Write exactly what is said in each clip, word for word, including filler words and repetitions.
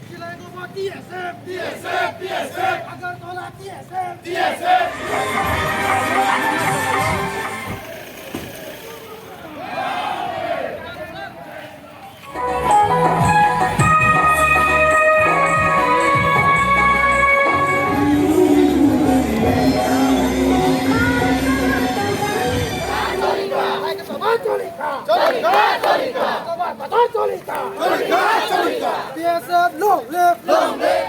Silaigoma T S F, T S F, T S F, Agartala T S F, T S F. Long live! Long live!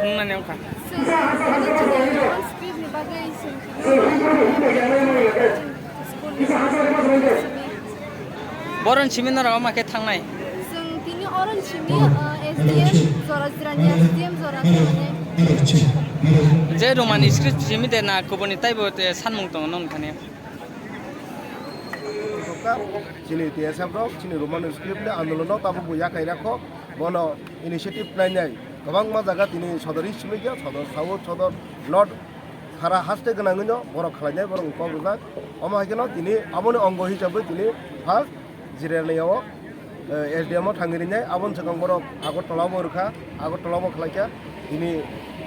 Wngmani wngkha. Script ni bagwi swng khe. Boroni simi norok ma khe thangnai? Chwng tini oroni simi, uh, S D M jora, jirani S D M jora thangmani. Je Romani script simi de na kubuni taibo te sanmung tongo nong thani? Chini T S F rok chini Romani script le andolon no tabuk bo yakai rakho, bono initiative nainai kwbangma jaga tini sodor east simi khe sodor south sodor north sara haste gwnangwino borok khlainai borok kok rijak. Omo hai kheno tini aboni ongo hisabwi tini first Jirania o, eh, S D M o thangwi rinai, aboni swkang borok Agartala bo rwkha, Agartala bo khlaikha. Tini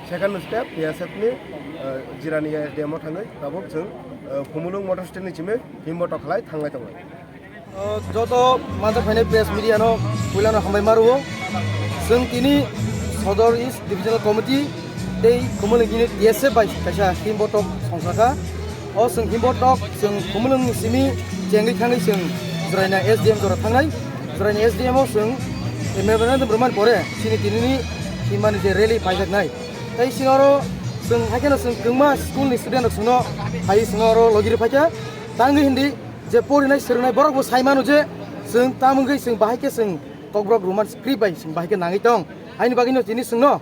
second step T S F ni, eh, Jirania S D M o thangwi tabuk chwng, eh, Khumulwng motor stand ni simi himbo tokhlai thanglai tongo. O, joto manjak phainai press media no puilano hambai ma rwo. Chwng tini Sodor East Divisional Committee tei Khumulwng Unit T S F bai kaisa himbotok songsa kha. O chwng himbotok chwng Khumulwng ni simi chengwi thangwi chwng Jwraina S D M jora thangnai. Jwraina S D M o chwng memorandum rwmani pore chini tinini himmani je rally paijaknai. Tei chwng oro chwng haikhe no chwng kwbangma school ni student rok chwngno phaiwi chwngno oro logi rw phaikha. Tangwi hindi je porinai swrwngnai borok bo sai mano je chwng tamo wngwi chwng bahai khe chwng kokborok Roman script bai chwng bahai khe nangwi tong. Haini bagwino tini chwngno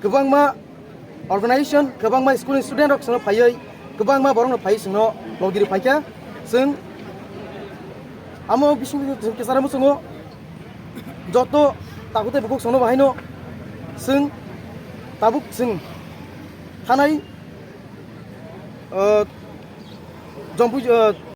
kwbangma organization, kwbangma school ni student rok chwngno phaiwi kwbangma borokno phaiwi chwngno logi rw phaikha. Chwng amo bising chwng kwcharo muchungo joto takhuk tei bukhuk chwngno bahaino chwng tabuk chwng thanai, uh, Jompui, uh,